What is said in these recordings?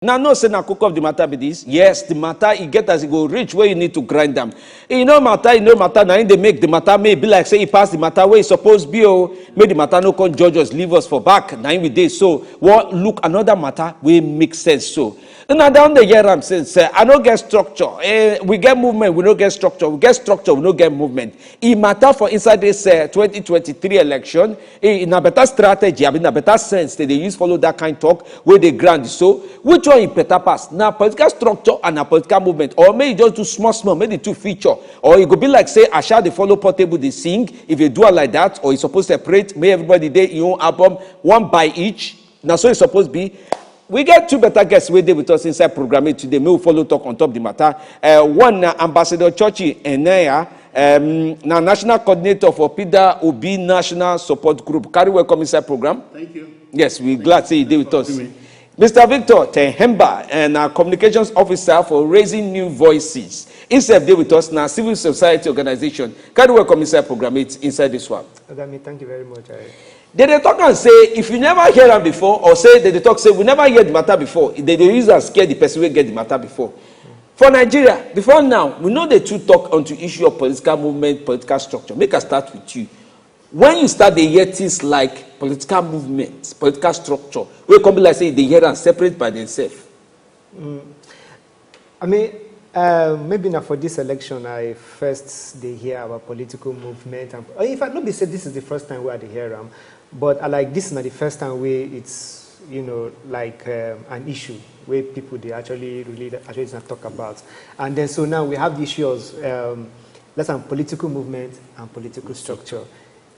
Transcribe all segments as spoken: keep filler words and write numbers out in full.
Now, no say na cook of the matter be this. Yes, the matter, e get as e go reach where you need to grind them. E no matter, e no matter. Now, they make the matter may be like say e pass the matter where e suppose be. Oh, make the matter no come judge us, leave us for back. Now, we dey so. What look another matter wey make sense so. Now, down the year I'm saying, say, I no get structure. Eh, we get movement, we no get structure. We get structure, we no get movement. E matter for inside this uh, twenty twenty-three election. E na better strategy, I mean, na better sense that they use follow that kind talk where they grant. So, which one is better pass? Now, political structure and a political movement, or may you just do small, small, make the two feature, or it go be like say, I shall they follow Portable, they sing. If you do it like that, or you suppose separate, may everybody dey in own album, one by each. Now, so it's supposed to be. We get two better guests wey dey with us inside program today. May we follow talk on top the matter. Uh, one na Ambassador Churchy Enea, um, na national coordinator for Peter Obi National Support Group. Carry welcome inside program. Thank you. Yes, we glad say you dey with us. Mister Victor Tehemba, and our communications officer for Raising New Voices. Himself dey with us na civil society organization. Carry welcome inside program eight inside this one. Ogami, thank you very much. I They dey talk and say, if you never hear am before, or say they dey talk say we never hear the matter before, they dey use and scare the person wey get the matter before. For Nigeria, before now, we know they too talk onto issue of political movement, political structure. Make I start with you. When you start dey hear things like political movement, political structure, wey come be like say they hear and separate by themselves. Mm. I mean, uh, maybe now for this election, I first they hear about political movement. And, uh, in fact, not be say this is the first time where they hear them, but I like this is not the first time where it's, you know, like um, an issue where people they actually really actually not talk about. And then so now we have the issues, um, let's say political movement and political structure.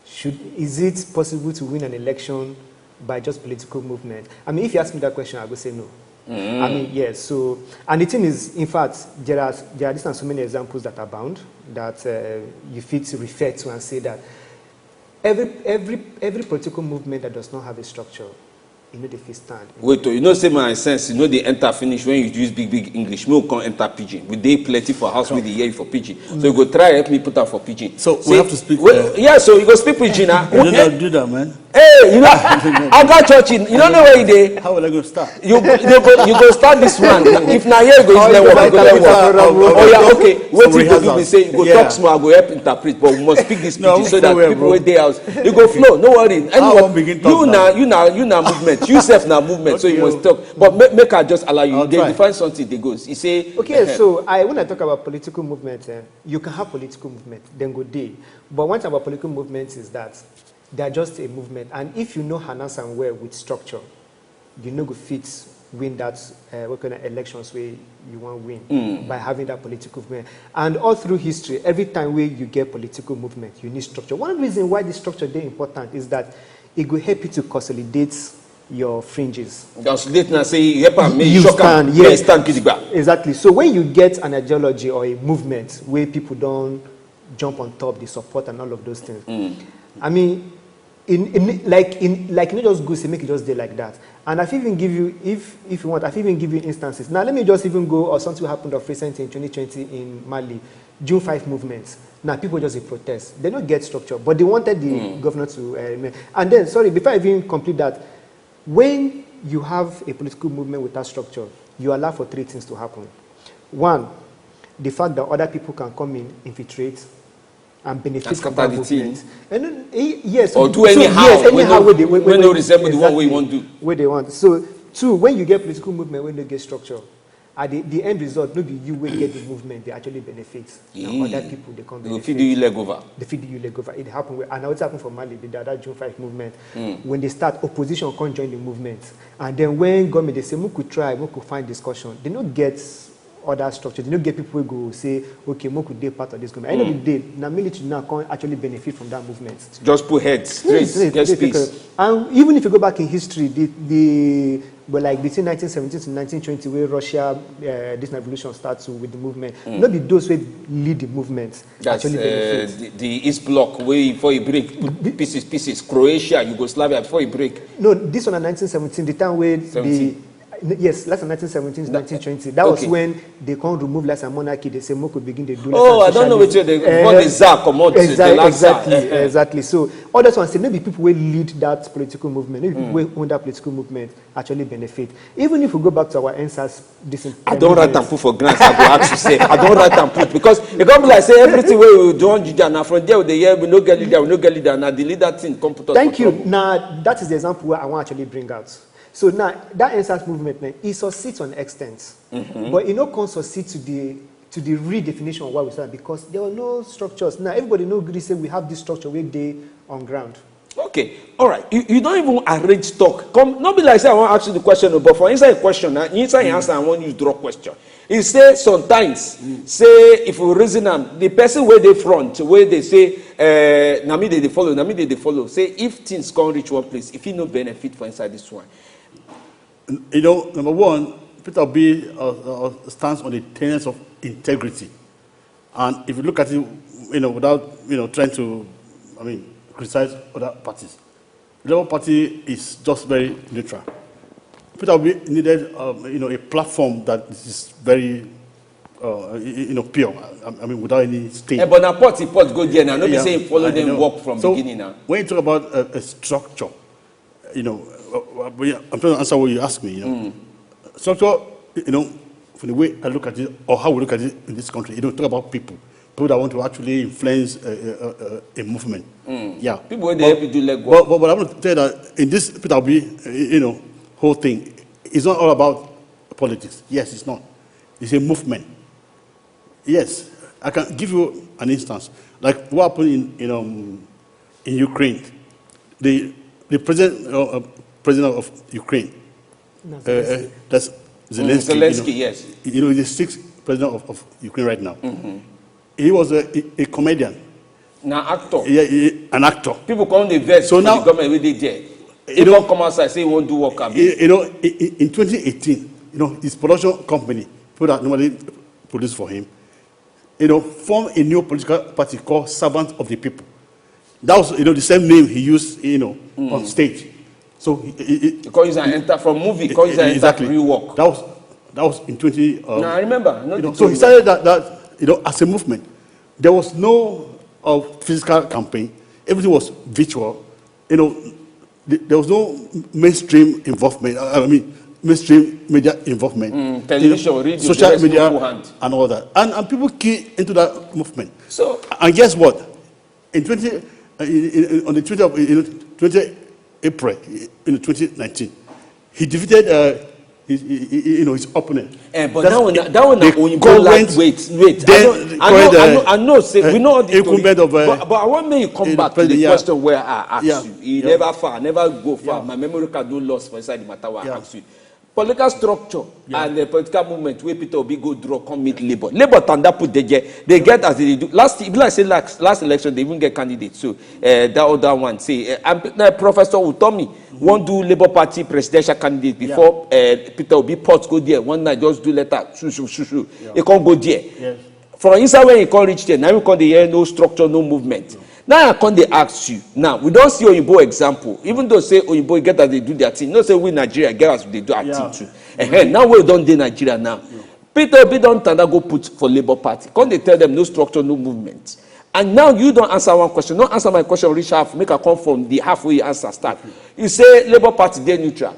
Should, is it possible to win an election by just political movement? I mean, if you ask me that question, I would say no. Mm. I mean, yes. So, and the thing is, in fact, there are there are these and so many examples that abound that uh, you fit refer to and say that every every every political movement that does not have a structure, you know, they fit stand. Wait, oh, you know, say my sense, you know, they enter finish when you use big, big English. No, come enter pidgin. We dey plenty for house, we dey hear you for pidgin. So you go try help me put am for pidgin. So we have to speak, uh, yeah, so you go speak pidgin now. You don't do that, man. Hey, you know, I got church in. You don't know where you dey. How will I go start? You go, you go, you go start this one. If na here you go use network, you go network. Oh yeah, okay. What you go do be say you go talk small, I go help interpret, but we must speak this pidgin so that people wey dey house, you go flow. No worry. Anyone, you na, you na, you na movement. You sef na movement, so you must talk. But make, make I just allow you. They define something. They go. You say okay. So I when I talk about political movement, eh, you can have political movement, then go dey. But one thing about political movement is that they are just a movement, and if you know harness am well with structure, you no go fit win that uh, what kind of elections wey you wan win by having that political movement. And all through history, every time wey you get political movement, you need structure. One reason why the structure dey important is that it go help you to consolidate your fringes. Consolidate na say you help am make you shock am, stand, yes, stand gidigba. Exactly. So when you get an ideology or a movement where people don't jump on top, the support and all of those things. I mean, in, in like in like you know just go say make it just dey like that. And I fit even give you, if if you want, I fit even give you instances. Now let me just even go or something happened of recent in twenty twenty in Mali, June five movement. Now people just dey protest. They don't get structure, but they wanted the governor to. Uh, and then, sorry, before I even complete that, when you have a political movement without structure, you allow for three things to happen. One, the fact that other people can come in, infiltrate, and benefit from that movement. And then, eh, yes, or do so, anyhow, yes, anyhow wey no resemble the one wey you want do. Wey they want. So, two, when you get political movement, when they get structure, at the, the end result, no be you wey get the movement, they actually benefit. Na other people they come benefit. They fit do you leg over. They fit do you leg over. It happen, and it happen for Mali, be that, that June five movement. When they start, opposition come join the movement. And then when government, they say, "Make we try, make we find discussion." They no get other structure. They no get people wey go say, "Okay, make we dey part of this government." End of the day, na military now come actually benefit from that movement. Just put head straight, get space. And even if you go back in history, the, the but like between nineteen seventeen to nineteen twenty, where Russia, uh, this revolution starts with the movement. No be those wey lead the movement actually benefit. The, the East Bloc, wey before e break pieces, pieces. Croatia, Yugoslavia, before e break. No, this one na nineteen seventeen, the time wey the N- Yes, last nineteen seventeen, nineteen twenty. That was Okay. When they can't remove less and monarchy. They say Moko begin they do. Oh, Less I don't know and which way they- what they zap comot, the Exactly, last time. exactly, exactly. So all that's one say maybe people will lead that political movement. Maybe people will own that political movement actually benefit. Even if we go back to our N SAS, this I don't write and put for grants. I go ask you say I don't write and put because it come be like say everything wey we don ginger na from there we dey hear we no get leader, we no get leader, na the leader thing come put us. Thank for you. Trouble. Now that is the example where I want actually bring out. So now that N SAS movement now, it succeeds on extent, but it no can succeed to the to the redefinition of what we said because there were no structures. Now everybody no agree say we have this structure where they on ground. Okay, all right. You, you don't even arrange talk. Come, not be like say I want to ask you the question, but for inside the question, na inside the answer, I want you to draw question. He say sometimes say if we reason am, the person where they front, where they say uh, na me they dey follow, na me they dey follow. Say if things come reach one place, if he no benefit for inside this one. You know, number one, Peter Obi uh, uh, stands on the tenets of integrity. And if you look at it, you know, without, you know, trying to, I mean, criticize other parties, the Labour Party is just very neutral. Peter Obi needed, um, you know, a platform that is very, uh, y- you know, pure. I, I mean, without any stain. Eh, but na pot he pot go there now. No be Yeah, say he follow I them know. work from So, beginning now. When you talk about a, a structure, you know, uh, uh, yeah, I'm trying to answer what you asked me. You know, structure, you know, from the way I look at it or how we look at it in this country, you know, talk about people, people that want to actually influence a, a, a, a movement. Yeah, People wey dey help you do legwork. But, but, but I want to tell you that in this Peter Obi, uh, you know, whole thing, it's not all about politics. Yes, it's not. It's a movement. Yes, I can give you an instance, like what happened in in, um, in Ukraine. The the president uh, uh, president of Ukraine, uh, uh, Zelensky. That's Zelensky. Zelensky, you know, yes. You know, he's the sixth president of, of Ukraine right now. He was a, a, a comedian, Na actor. yeah, he- an actor. People come dey vex So for now- the government wey dey there. You He know- come come outside say he wan do work abi. You you know, in, in in twenty eighteen, you know, his production company, people that normally produce for him, you know, formed a new political party called Servants of the People. That was, you know, the same name he used, you know, on stage. So he, he, he- He come use am enter from movie, come use am enter exactly. Real work. That was that was in twenty. Um, No, I remember. No, you know, the so he thing- started that, that you know as a movement. There was no uh, physical campaign. Everything was virtual. You know, th- there was no mainstream involvement. I I mean, mainstream media involvement. Mm, television, You know, radio, social there was no media, full hand. And all that. And and people key into that movement. So- And guess what? In twenty, uh, in, in, on the twenty of in twenty April in twenty nineteen, he defeated uh, his, he- he- you know, his opponent. Eh, but That's that one, the- that one, the na Oyinbo land. current, Wait, wait. I then know, I know, current, I know, uh, I know. Say uh, we know all the incumbent story. Of, uh, but, but I want make you come in back to the yeah. Question where I asked Yeah. you. You Yeah. Never far, never go far. Yeah. My memory card no lost for inside the matter where I Yeah. asked you. Political structure Yeah. and the political movement where Peter Obi go draw come meet Labour. Labour tanda put they get they get as they do. Last e be like say last, last election they even get candidates. So uh, that other one say uh, and uh, Professor Utomi won't do Labour Party presidential candidate before uh, Peter Obi pot go there one night just do letter shoo shoo shoo shoo. He can't go there. Yes. From inside when he come reach there, now we come dey hear no structure, no movement. Now I come dey ask you. Now we don see Oyinbo example. Even though say Oyinbo get as they do their thing, no say we Nigeria get as they do our Yeah. thing too. Ehen, now we don dey Nigeria now. Peter Obi don tanda go put for Labour Party. Come dey tell them no structure, no movement. And now you don answer one question. No answer my question reach half. Make I come from the half wey you answer start. You say Labour Party dey neutral.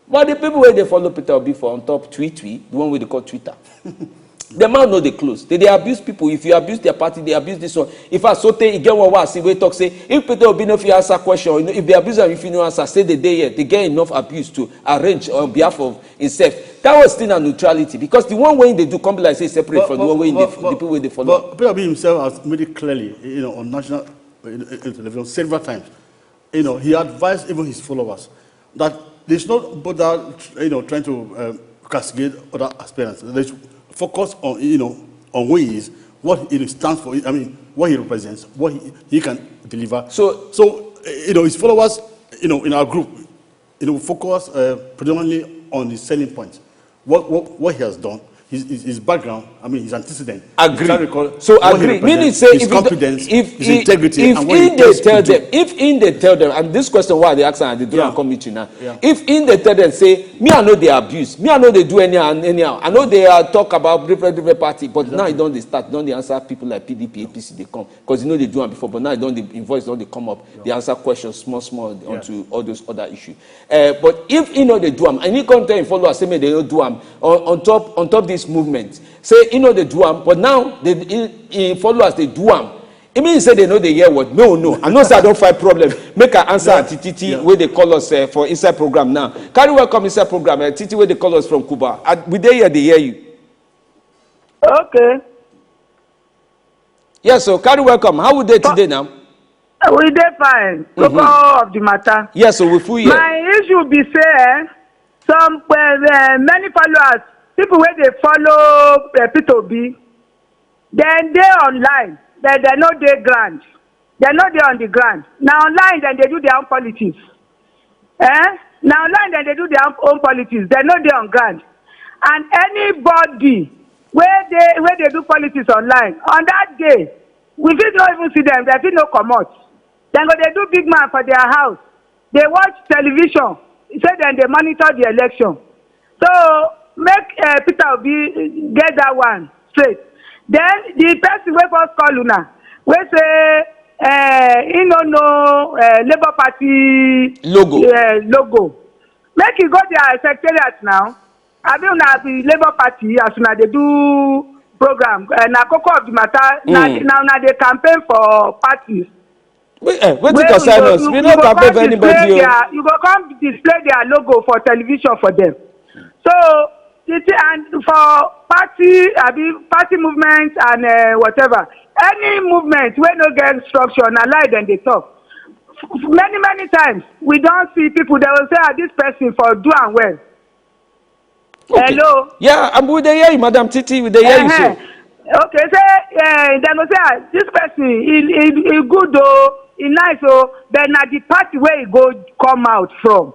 But the people wey dey follow Peter Obi for on top Twitter, the one wey dey call Twitter, the man no dey close. They dey abuse people. If you abuse their party, they abuse this one. In fact, sotey e get one wey I see wey talk say if Peter Obi no fit answer question, you know, if they abuse am, if you no answer, say they dey here. They get enough abuse to arrange on behalf of himself. That was still na neutrality because the one wey they do come be like say e separate But- from but- the one wey but- dey but- the people wey dey follow. But Peter Obi himself has made it clearly, you know, on national uh, uh, television several times. You know, he advised even his followers that they should not bother, you know, trying to um, castigate other aspirants. They should focus on, you know, on who he is, what he stands for. I mean, what he represents, what he, he can deliver. So- So, uh, you know, his followers, you know, in our group, you know, focus uh, predominantly on the selling points. What, what what he has done, his, his, his background, I mean, his antecedent, Agree. So agree. Meaning say if he do- if he- if he dey tell them, if he dey tell them, and this question why I dey ask am, I dey do am come meet you now. If he dey tell them say, me I no dey abuse, me I no dey do anyhow, anyhow, I no dey uh, talk about different different party, but now e don dey start, don dey answer people like P D P, A P C dey come because e no dey do am before, but now e don dey, im voice don dey come up, dey answer questions small small onto all those other issues. Uh, but if he no dey do am, and he come tell him followers say make they no do am on, on top on top this movement, say he no dey do am, but now they he, he followers dey do am. E mean say they no dey hear word. No, no, I know say I don find problem. Make I answer Aunty Titi wey dey call us uh, for inside program now. Carry welcome inside program, uh, Titi wey dey call us from Cuba. I, we dey here dey hear you. Okay. Yes, so carry welcome. How we dey today now? We dey fine. Koko of the matter. Yes, so we full here. My issue be say eh, some uh, many followers, people wey dey follow uh, P two B, dem dey online, but dem no dey ground. Dem no dey on the ground. Na online dem dey do their own politics. Eh? Na online dem dey do their own, own politics. Dem no dey on ground. And anybody wey dey wey dey do politics online on that day, we fit no even see them. Dem fit no comot. Dem go dey do big man for their house, dey watch television, say dem dey monitor the election. So make uh, Peter Obi get that one straight. Then the person wey first call una, wey say uh, he no know uh, Labour Party Logo. Uh, logo. Make e go their secretariat now. Abi una be Labour Party as una dey do program. Uh, na koko of the matter. Na, na una dey campaign for party. We, eh, wetin concern us? We no campaign for anybody. You go come display their logo for television for them. So the thing and for party, abi party movement and uh, whatever, any movement wey no get structure na lie dem dey talk. Many many times we don see people dem go say ah this person for do am well. Hello. Yeah, and we dey hear you, Madam Titi. We dey hear you so. Okay, say uh, dem go say ah this person he he he good o, he nice o, but na the party wey he go come out from.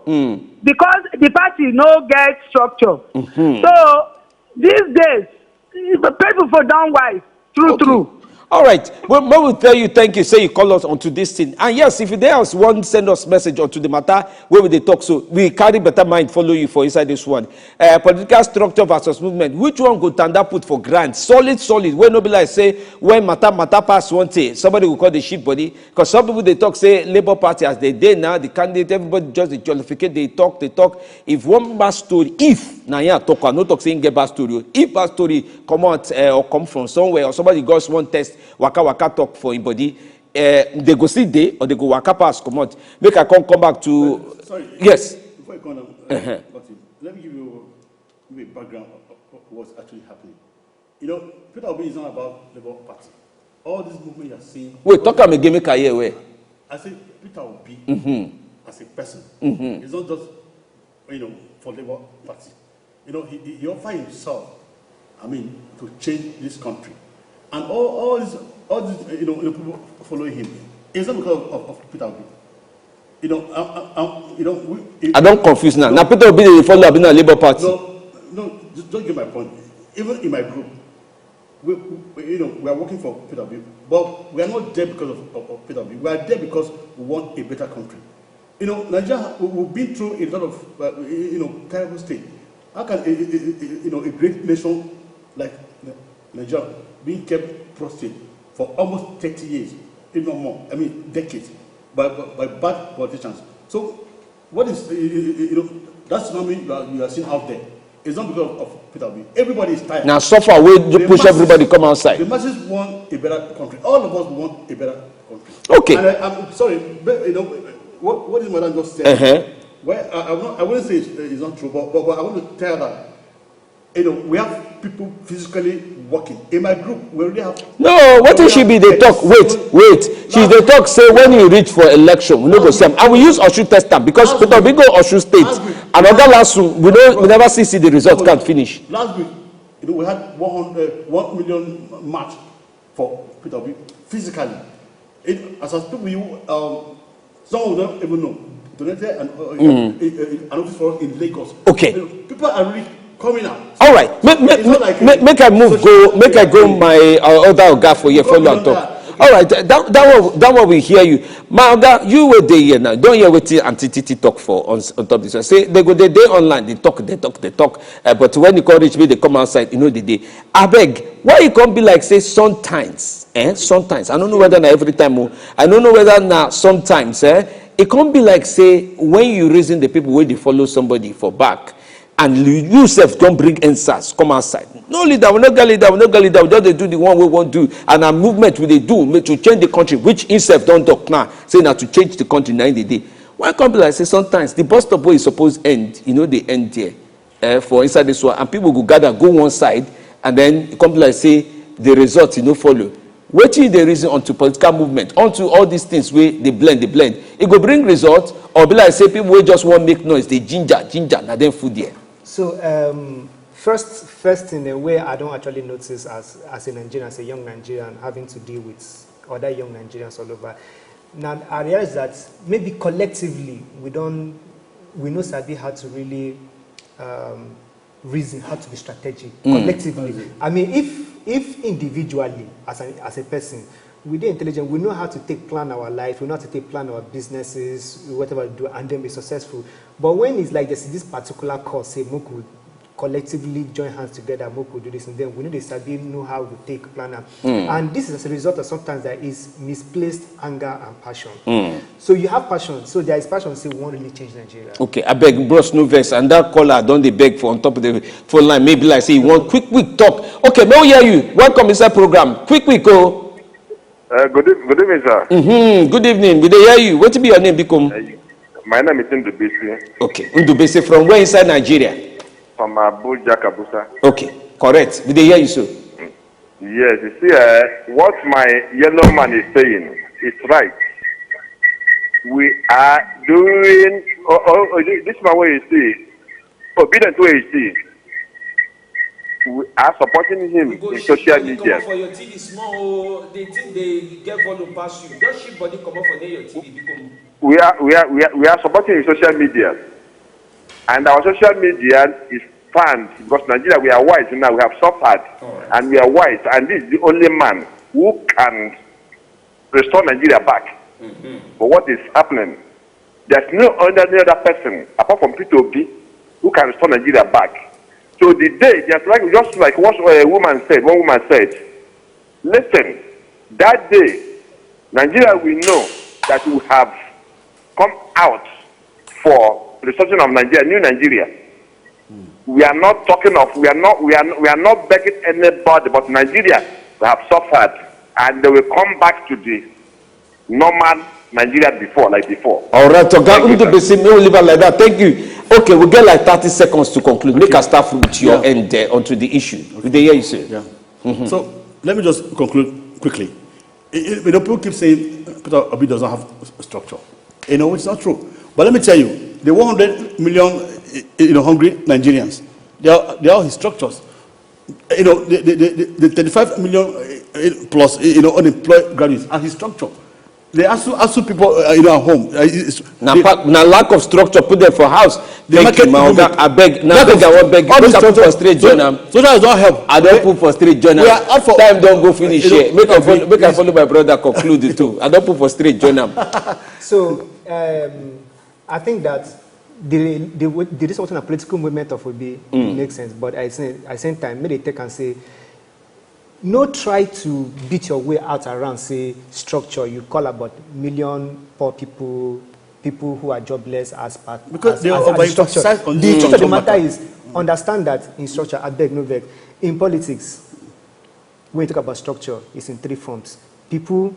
Because the party no get structure. So these days people for don wise. True, true. All right. Well, we will tell you thank you. Say you call us onto this thing. And yes, if you dey us one send us message onto the matter where we dey talk. So we carry better mind follow you for inside this one. Uh, political structure versus movement. Which one go tanda put for grant? Solid, solid. Wey no be like say when matter matter pass one thing, somebody go call the shit body. Because some people dey talk say Labour Party as they dey now, the candidate, everybody just dey jollificate, dey talk, dey talk. If one bad story, if na here I talk, I no talk say him get bad story. If bad story come out uh, or come from somewhere, or somebody just one test waka waka talk for him body, uh, they go see dey or they go waka pass come out. Make I come come back to sorry. Yes. Before you come down, uh, uh-huh. Let me give you, give you a background of, of what's actually happening. You know, Peter Obi is not about Labour Party. All this movement you are seeing. Wait, talk am again, make I hear well. I say Peter Obi mm-hmm. as a person. Mm-hmm. It's not just you know for Labour Party. You know, he, he offered himself, I mean, to change this country. And all, all these all these you know, you know people following him. It's not because of, of, of Peter Obi. You know, um, um, you know, we, it, I don confuse now. Now Peter Obi dey follow Abi na Labour Party. No, no, just, just get my point. Even in my group, we, we, you know, we are working for Peter Obi, but we are not there because of, of, of Peter Obi. We are there because we want a better country. You know, Nigeria, we, we've been through a lot of, uh, you know, terrible state. How can a, a, a, you know a great nation like Nigeria being kept prostrate for almost thirty years, if not more? I mean, decades, by, by, by bad politicians. So what is you know that tsunami you are, you are seeing out there? It's not because of Peter Obi. Everybody is tired. Now suffer wey push everybody come outside. The masses want a better country. All of us want a better country. Okay. And I, I'm sorry, but, you know what, what this madam just said. Uh-huh. Well, I, I, won't, I wouldn't say it's, it's not true, but, but, but I want to tell her that you know we have people physically working in my group. We already have. No, what if she be dey talk? Wait, wait. She dey talk say when you reach for election, we no go see am. I will use Osun test am because Peter Obi go Osun State and other last we no we never see see the result card finish. Last week, you know, we had one hundred, one million march for Peter Obi physically. It, as I speak with you, um, some of them even know. Donated an, uh, mm. a, a, an office for in Lagos. Okay. You know, people are really coming out. All right, make, make, It's not like make, make I move social go, make I go media. My uh, other oga for here, Go follow and beyond talk. That. All right, that, that one, that one we hear you, my oga. You were there here now. Don't hear wetin Auntie Titi talk for on, on top this one. Say they go, they dey online, they talk, they talk, they talk. Uh, but when you come reach me, they come outside. You know the day. Abeg, why you come be like say sometimes, eh? Sometimes I don't know whether na every time. Oh, I don't know whether na sometimes, eh? It come be like say when you reason the people wey dey follow somebody for back, and you you sef don bring N sars come outside. No leader, we no get leader, we no get leader. We just dey do the one wey we wan do, and our movement we dey do make to change the country, which himself don talk now say na to change the country na im dey dey. Why come be like say sometimes the bus stop wey e suppose end, e no dey end there, eh, for inside this one, and people go gather go one side, and then e come be like say the result e no follow. Wetin you dey reason unto political movement, unto all these things wey dey blend, dey blend? E go bring result, or be like say people wey just wan make noise dey ginger, ginger, na dem full there? So um, first, first thing, the way I don't actually notice as as a Nigerian, as a young Nigerian, having to deal with other young Nigerians all over. Now I realize that maybe collectively we don't we know sabi how to really um, reason, how to be strategic collectively. I mean, if if individually as an as a person, we dey intelligent, we know how to take plan our life, we know how to take plan our businesses, whatever we do, and then be successful. But when it's like there's this particular cause, say Moku collectively join hands together, Moku do this, and then we know they sabi know how we take plan am. And this is as a result of sometimes there is misplaced anger and passion. So you have passion, so there is passion, say we wan really change Nigeria. Okay, abeg, bros, no vex, and that caller don dey beg for on top of the phone line. Maybe like say you want quick, quick talk. Okay, may we hear you. Welcome inside program. Quick, quick, oh. Uh, good, eve- good evening, sir. Hmm. Good evening. We dey hear you. Wetin be your name, biko? Uh, my name is Ndubisi Okay, Ndubisi, from where inside Nigeria? From Abuja, Kabusa. Okay, correct. We dey hear you so. Yes, you see, uh, what my yellow man is saying is right. We are doing, oh, oh, oh, this man where you see, obedient where you see, we are supporting him You go in ship social body media. Comot for your T V small o, the thing dey get volume pass you. Just ship body comot for near your T V, biko. We are, we are, we are, we are supporting in social media. And our social media is fans because Nigeria, we are wise now, we have suffered, and we are wise, and this is the only man who can restore Nigeria back. But what is happening? There's no other, any other person apart from Peter Obi who can restore Nigeria back. So the day, just like, just like what a woman said, one woman said, listen, that day, Nigeria will know that we have come out for restoration of Nigeria, new Nigeria. We are not talking of, we are not, we are, we are not begging anybody, but Nigeria, we have suffered, and they will come back to the normal Nigeria before, like before. All right, Oga Thank you, sir. Ndubisi, may we leave am like that. Thank you. Okay, we get like thirty seconds to conclude. Make I start from your Yeah. End there onto the issue. We dey hear you, sir. Yeah. So let me just conclude quickly. You you know, people keep saying Peter Obi doesn't have a structure. You know, it's not true. But let me tell you, the one hundred million, you know, hungry Nigerians, they are, they are his structures. You know, the, the, the, the thirty-five million uh, plus, you know, unemployed graduates are his structure. The ASU, ASU people, uh, you know, at home. Uh, it's- Na, the- pa- na lack of structure put them for house. the Thank market you, my movement. Oga. Abeg, na That abeg, is- I wan beg you. all Make the I put structure- for straight join am. So that is not help. I don put for straight join am. We are out for- Time don go finish you know, here. Make I okay, follow, make I yes. Follow my brother conclude it too. I don put for straight join am. So um, I think that the the, way- the reason why a political movement of Obi makes sense, but I say I same time, make they take and say, no try to beat your way out around say structure. You call about million poor people, people who are jobless as part Because as, they as, are as the structure. overemphasized on The the truth of the structure matter matter. Is understand that in structure, I beg no beg. In politics, when you talk about structure, it's in three forms: people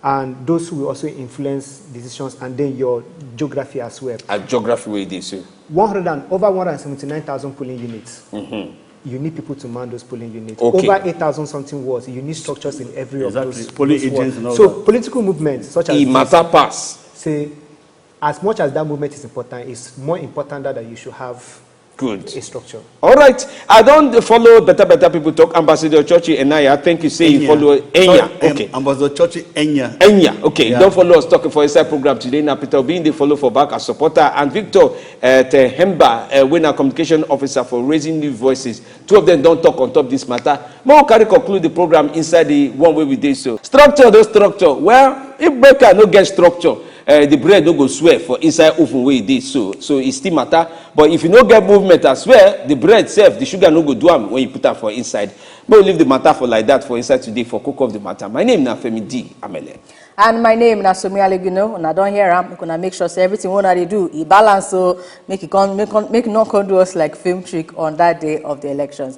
and those who will also influence decisions, and then your geography as well. A geography wey dey so. One hundred and over one hundred and seventy-nine thousand polling units. You need people to man those polling units. Okay. Over eight thousand something wards. You need structures in every Exactly. of those. Polling Those wards. agents and all So that. Political movements such as E this matter pass. Say, as much as that movement is important, it's more important that, that you should have Good. A structure. All right. I don't follow better better people talk. Ambassador Churchy Enaya, thank you. Say you follow Enya. Sorry, um, Okay. Ambassador Churchy Enya. Enya. Okay. Yeah. Don't follow us talking for inside program today. Now Peter Obi, they follow for back as supporter, and Victor uh, Tehemba, uh, when a communication officer for Raising New Voices. Two of them don't talk on top this matter. More carry conclude the program inside the one way we did so. Structure, those structure. Well, if baker no get structure, uh, the bread no go swear for inside oven way e dey so, so e still matter. But if you no get movement, I swear the bread sef, the sugar no go do am when you put am for inside. But we leave the matter for like that for inside today for cook of the matter. My name na Femi D Amele. And my name na Somi Alegino. Una don hear am. Make una make sure say everything wey una dey do e balance, so make e come make come make e no come do us like film trick on that day of the elections.